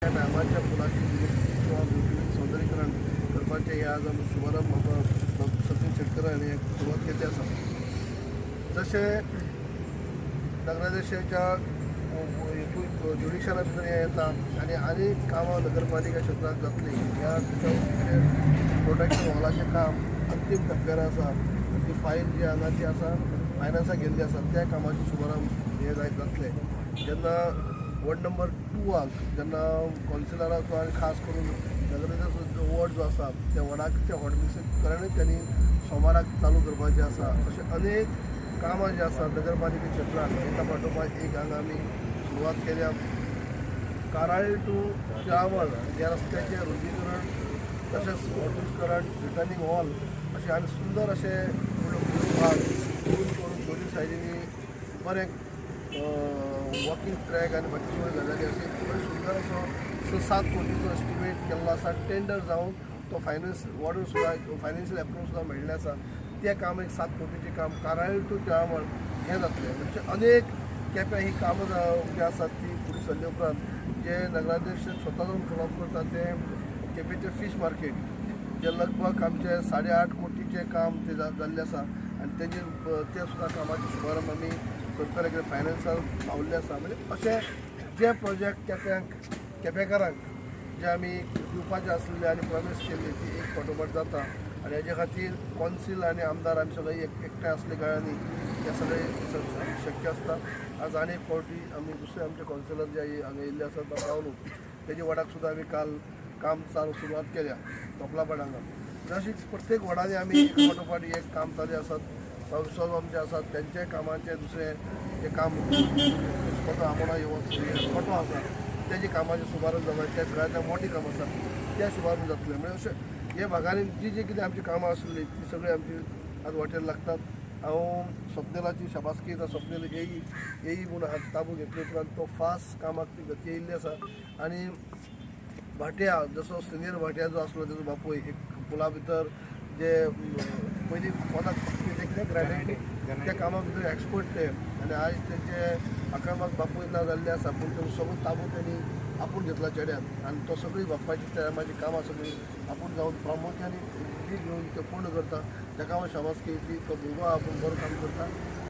त्या डॅमाच्या पुलाची दुरुस्ती किंवा सौंदर्यीकरण करपाचें हे आज आमी शुभारंभ सचिन शेटकर हांणी सुरवात केल्ली आसा. जशें नगराध्यक्षाच्या हितून ज्युडिशना भितर हें येता आनी आनी कामां नगरपालिका क्षेत्रांत जातली. ह्या प्रोटेक्शन हॉलाचें काम अंतीम टप्प्यार आसा. ती फायल जी हांगा ती आसा, फायनान्साक गेल्ली आसा. त्या कामाचें शुभारंभ हें जायत जातलें. जेन्ना वॉर्ड नंबर 2 आक जेन्ना कौन्सिलराचो आनी खास करून नगराध्यक्ष वॉर्ड जो आसा, त्या वॉर्डाक तें हॉटमिक्सीकरणूय त्यांनी सोमाराक चालू करपाचें आसा. अशें अनेक कामां जीं आसा नगरपालिके क्षेत्रांत, एका फाटोफाट एक हांगा आमी सुरवात केल्या. काराळी टू तिळामळ ह्या रस्त्याचें रुंदीकरण तशेंच हॉटमिक्सकरण, रिटर्निंग हॉल अशें आनी सुंदर अशें भाग करून करून दोनूय सायडींनी बरें वॉकिंग ट्रॅक आनी बाकी सगळ्यो गजाली अशें बरें सुंदर असो 6-7 कोटीचो एस्टिमेट केल्लो आसा. टेंडर जावन तो फायनान्स ऑर्डर सुद्दां, फायनान्शियल एप्रूवल सुद्दां मेळिल्लें आसा. तें काम एक 7 कोटीचें काम काराळी टू तिळामळ हें जातलें. म्हणजे अनेक केप्यां ही कामां जी आसात ती फुडें सरले उपरांत जे नगराध्यक्ष स्वता जावन फॉलोअप करता, तें केपेंचें फीश मार्केट जे लगभग आमचे 8.5 कोटीचें काम तें जाल्लें आसा आनी तेजेर तें सुद्दां कामाचें शुभारंभ आमी करतले, कित्याक फायनान्सान पावल्लें आसा. म्हणजे अशें जे प्रोजेक्ट केप्यांक, केपेंकारांक जे आमी दिवपाचे आसलेले आनी प्रॉमीस केल्ली, ती एक फाटोफाट जाता आनी हेजे खातीर कौन्सील आनी आमदार आमी सगळे एकठांय आसले कारणांनी हें सगळें शक्य आसता. आज आनी एक फावटी आमी दुसरे आमचे कौन्सिलर जे हांगा येयल्ले आसात पावलो, तेजे वॉर्डाक सुद्दां आमी काल काम चालू सुरवात केल्या तोपलापाड हांगा. अशी प्रत्येक वॉर्डांनी आमी एक फाटोफाट एक काम चालू आसात. विश्वास आमचे आसात, तेंचे कामाचे दुसरें जे काम कोटो आमोणा कोटो आसा, तेजे कामाचे शुभारंभ जावपाक, त्या सगळ्यांत मोठें काम आसा, त्या शुभारंभ जातलें. म्हणजे अशें हे भागांनी जी जी कितें आमची कामां आसली ती सगळीं आमची आज वाटेर लागतात. हांव स्वप्नेलाची शाबासकी दिता. स्वप्नेल येई येई म्हूण हात ताबो घेतले उपरांत तो फास्ट कामाक ती गती येयल्ली आसा. आनी भाटया जसो सिनियर भाटया जो आसलो, तेजो बापूय एक पुला भितर जे पयलीं कोणाक तेजें कितें ग्रॅनायट त्या कामा भितर एक्सपर्ट ते आनी आयज तेंचे आक्रमक बापूय ना जाल्ले आसा, पूण तो सगळो ताबो तेणी आपूण घेतला चेड्यान आनी तो सगळी बापायची टायमाची कामां सगळीं आपूण जावन प्रामुख्यान लीड घेवन ते पूर्ण करता. ताका हांव शाबासकी दितली. तो भुरगो आपूण बरो काम करता.